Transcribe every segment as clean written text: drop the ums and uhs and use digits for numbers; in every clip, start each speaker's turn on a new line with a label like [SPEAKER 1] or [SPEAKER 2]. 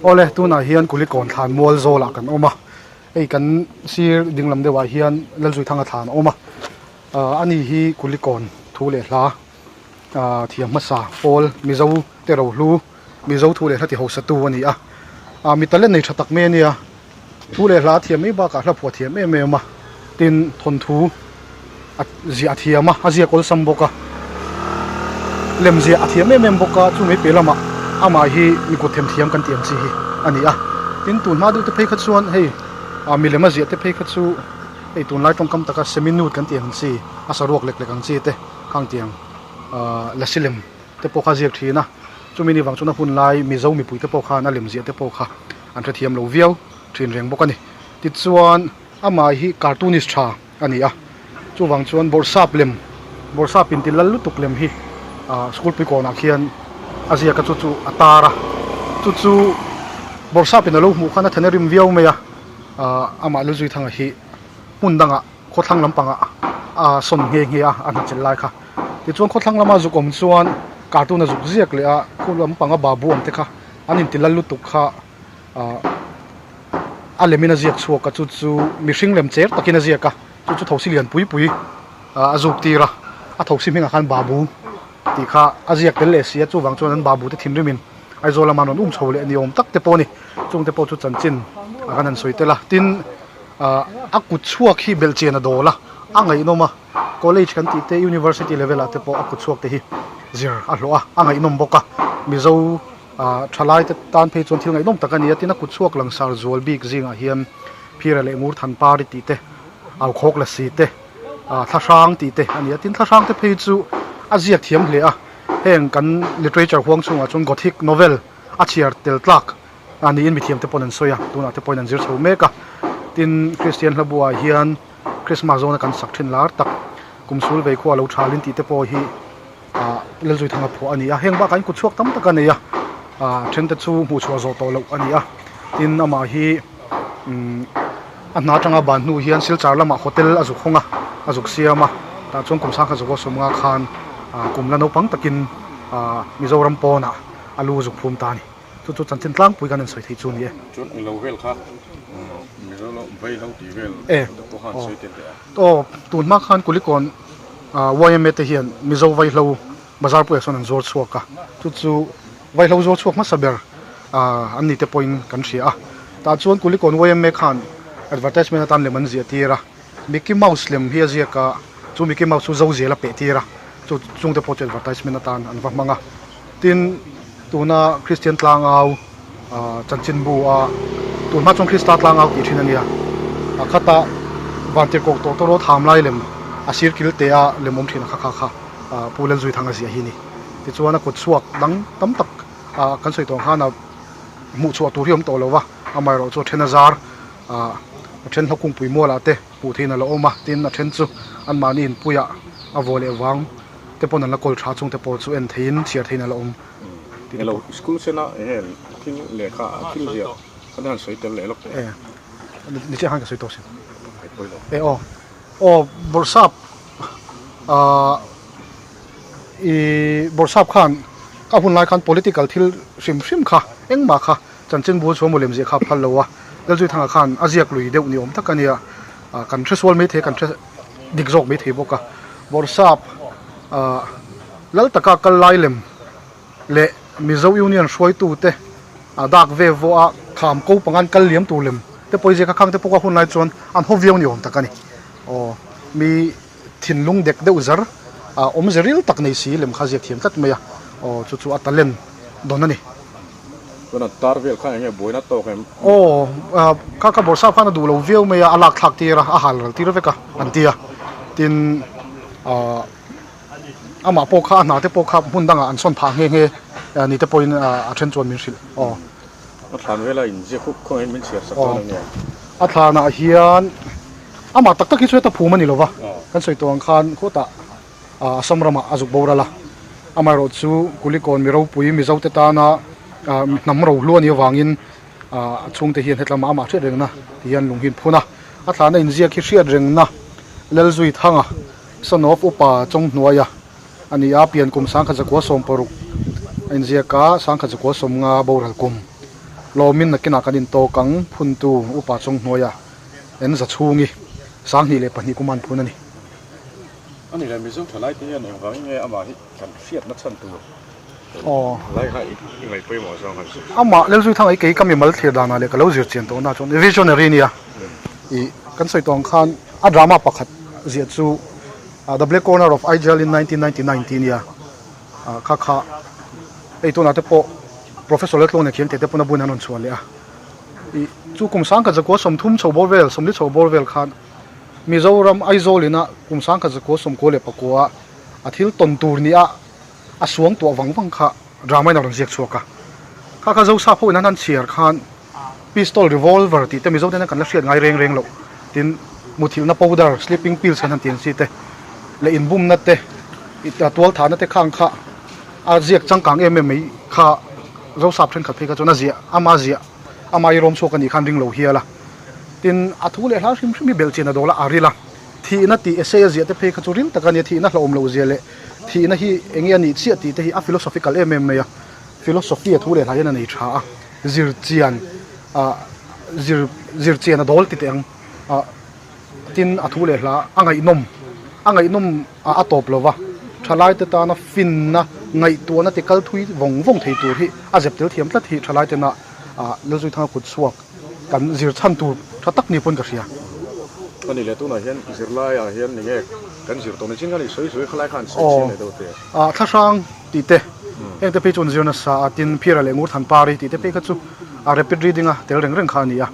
[SPEAKER 1] Awle tunah hian Kulikawn thlan mual zawlah kan awm a, hei kan sir dinglam deuhah hian Lalzuithanga thlan a awm a, ah ani hi Kulikawn thu leh hla ah thiam hmasa pawl Mizo te rohlu Mizo thu leh hla ti hausa tu a ni a, ah mi talent nei tha tak mai a nia, thu leh hla thiam mai bakah hla phuah thiam em em a, tin thawnthu a ziah a thiam a, a ziak awlsam bawk a, lem ziah a thiam em em bawk a, chu mai piah lamah amah hi mi kut them thiam kan tih ang chi hi a ni a, tin tun hma deuh te phei kha chuan hei ah milem a ziah te phei kha chu hei tunlai tawngkam taka semi nude kan tih ang chi a saruak lek lek ang chi te khang tiang ah lasi lem te pawh kha a ziak thin a, chumi ni vang chuan a hun lai Mizo mipui te pawh khan a lem ziah te pawh kha an hrethiam lo viau thin reng bawk a ni. Tichuan amah hi cartoonist tha a ni a, chuvang chuan bawrhsap lem, bawrhsap inti lal lutuk lem hi ah school pui kawnah khian a ziak a chu chu a tar a, chu chu bawrhsap in a lo hmuh khan a thana rim viau mai a, ah amah Lalzuithanga hi hmun dangah khawthlang lampangah a sawn nghe nghe a, a hnachilh lai kha. Tichuan khawthlang lama zuk awm chuan cartoon a zuk ziak leh a, khu lampanga babu awm te kha an inti lal lutuk kha ah a lemin a ziak chhuak a, chu chu mihring lem cher takin a ziak a, chu chu thosi lian pui pui ah a zuk tir a, a thosi hmingah khan babu tih kha a ziak tel leh si a, chuvang chuan an babu te thinrimin Aizawl lama an rawn um chho leh ni awm tak te pawh a ni, chungte pawh chu chanchin ah khan an sawi tel a, tin. Ah a kut chhuak hi belh chian a dawl a, a ngaihnawm a, college kan tih te university level ah te pawh a kut chhuak te hi zir a hlawh a, a ngaihnawm bawk a, Mizo ah thalai te tan phei chuan thil ngaihnawm tak a ni a, tin a kut chhuak langsar zual bik zingah hian Phira leh Ngur Than Pari tih te, Aukhawk Lasi te, ah Thlahrang tih te a ni a, tin Thlahrang te phei chu a ziak thiam hle a, heng kan literature huang chhungah chuan Gothic novel a chhiar tel tlak. a niin mithiam te pawn an sawi a tunah te pawhin an zir chho mek a tin Kristian hla buah hian Christmas zawna kan sak thin lar tak kum sul vei khua lo thalin tih te pawh hi ah Lalzuithanga phuah a ni a heng bakah hian kut chhuak tam tak a nei a ah then te chu hmuh chhuah zawh tawh loh a ni a tin amah hi umm a hna atanga ban hnu hian Silchar lamah hotel a zuk hawng a a zuk siam a tah chuan kum sangkhat zakua sawmnga khan ah kum la naupang takin ah Mizoram pawnah a lu zuk phum ta a ni. Chu chu chanchin tlangpui kan insawi thei chu a ni e.
[SPEAKER 2] Chuan englo vel kha Mizo lo vei lo tih vel te pawh khan sawi tel teh a.
[SPEAKER 1] Aw tun hma khan Kulikawn YMA te hian Mizo vaihlo bazar puiah sawn an zuar chhuak a, chu chu vaihlo zuar chhuak hmasa ber an ni te pawhin kan hria a. Tah chuan Kulikawn YMA khan advertisement atan lem an ziah tir a, Mickey Mouse lem hi a ziak a, chu Mickey Mouse chu zo zel a peh tir a, chu chungte pawh chu advertisement atan an va hmang a. Tin, tuna Kristian tlangau chanchinbu a tun hma chuan Krista tlangau tih thin a nia. A khata vantirhkoh tawh tawh rawt ham lai lem a sir kil te a lem awm thin a kha kha kha Pu Lalzuithanga ziah hi a ni. Tichuan a kut chhuak dang tam tak kan sawi tawh ang khan a hmuh chhuah tur hi a awm tawh lo va, amaherawhchu a then a zar a then hlawkungpui mualah te hmuh theih in a la awm a, tin a then chu anmahni inpuiah a vaw leh vang te pawn an la kawl tha chung te pawh chu en theiin chhiar theiin a la awm
[SPEAKER 2] tih te pawh. School sena enge thil lehkha thil ziah kha te han sawi tel leh lawk teh.
[SPEAKER 1] E ni chiah khan ka sawi tawh sin. E aw aw bawrhsap ah i bawrhsap khan ka hun lai khan political thil hrim hrim kha engmah kha chanchin bul chhuah maw lem ziah kha a phal lo a Lalzuithanga khan a ziak lui deuh ni awm tak a nia kan hresual maithei kan hre dik zawk maithei bawk a bawrhsap ah lal taka kal lai lem leh Mizo Union hruaitu te ah dak ve vawh a kham ko panga an kal liam tur lem te pawh i ziak a khang te pawh a hun lai chuan an haw viau ni awm tak a ni aw mi thinlung dek deuh zar ah awmze ril tak nei si lem kha ziak thiam tlat mai a aw chu chu a talent dawn a ni.
[SPEAKER 2] Chuan a tar vel kha enge buaina tawk em?
[SPEAKER 1] Aw, kha kha bawrhsap khan a duh lo viau mai a, a lak thlak tir a, a hal ral tir vek a an ti a. Tin, amah pawh kha a hna te pawh kha hmun dangah an sawn phah nghe nghe ni te pawhin a then chuan min hrilh. Aw.
[SPEAKER 2] A thlan vela inziak khup khawngin min chhiar sak dawn ania.
[SPEAKER 1] A thlanah hian amah tak tak hi chu heta phum a ni lo va, kan sawi tawh ang khan khawtah Assam ramah a zuk boral a, amaherawh chu Kulikawn mi ropui Mizote tana hnam rohlu a nih avangin a chhungte hian hetlama amah hriat rengna ti hian lung hi an phun a, a thlahna inziak hi hriat rengna Lalzuithanga son of upa Chawnghnuaia a ni a, pian kum 1916 a inziak a, 1990 boral kum. Lawmin nakinah kan intawk ang phuntu upa Chawnghnuaia en za chhungi 2002 kum an phun a ni.
[SPEAKER 2] A ni le, Mizo thalai te hian engvangin nge amah hi kan hriatna chhan tur lai kha i ngaih pawimawh zawng han sawi.
[SPEAKER 1] Amah Lalzuithanga hi kei ka mimal thlir danah leh ka lo zir chian tawhna chuan visionary nia i kan sawi tawh ang khan a drama pakhat ziah chu The Black Corner of Aijal in 1999 tih nia kha kha hei tunah te pawh Professor Laltluang nen khian tete pawn a bun an rawn chhuah leh a i chu kum sangkhat zakua 30 chho bawr vel 40 chho bawr vel khan Mizoram Aizawl ina kum 1994 a a thil tawn tur nia a suang tuah vang vang kha drama in a rawn ziak chhuak a. Kha kha Zosap ho in an han chhiar khan pistol revolver tih te Mizo ten kan la hriat ngai reng reng loh tin muthilhna powder sleeping pills kan han ti ang chi te leh inbumna te tual thahna te khang kha a ziak changkang em em mai kha Zosap thenkhat phei kha chuan a ziah ama ziah ama i rawm chhuak a nih khan ring lo hial a. Tin a thu leh hla hrim hrim hi belhchian a dawl a a ril a. Thihna tih essay a ziah te phei kha chu ril tak a nia, thihna hlauhawm loh zia leh thihna hi eng nge a nih chiah tih te hi a philosophical em em mai a, philosophy a thu leh hla hian a nei tha a, zir chian ah zir zir chian a dawl ti teh ang ah tin a thu leh hla a ngaihnawm a ngaihnawm ah a tawp lo va, thalai te tana finna ngaihtuahna ti kal thui vawng vawng thei tur hi a zep tel thiam tlat hi thalai tena ah Lalzuithanga kut chhuak. Kan zir chhan tur tha tak ni pawn ka hria.
[SPEAKER 2] A ni leh tunah hian zirlaiah hian ni nge kan zir tawh ni chin khan i sawi sawi khalai khan sawi chiang leh deuh teh.
[SPEAKER 1] Aw thlahrang tih te heng te phei chu an zir nasa a tin Phira leh Ngurthan Pari tih te phei kha chu a rapid reading a tel reng reng kha a ni a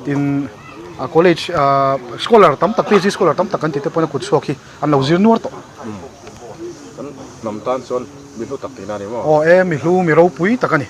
[SPEAKER 1] tin a college scholar tam tak PhD scholar tam tak kan tih te pawn a kut chhuak hi an lo zir nuar tawh.
[SPEAKER 2] Kan hnam tan chuan mi hlu tak tihna a ni maw?
[SPEAKER 1] Aw e mi hlu mi ropui tak a ni.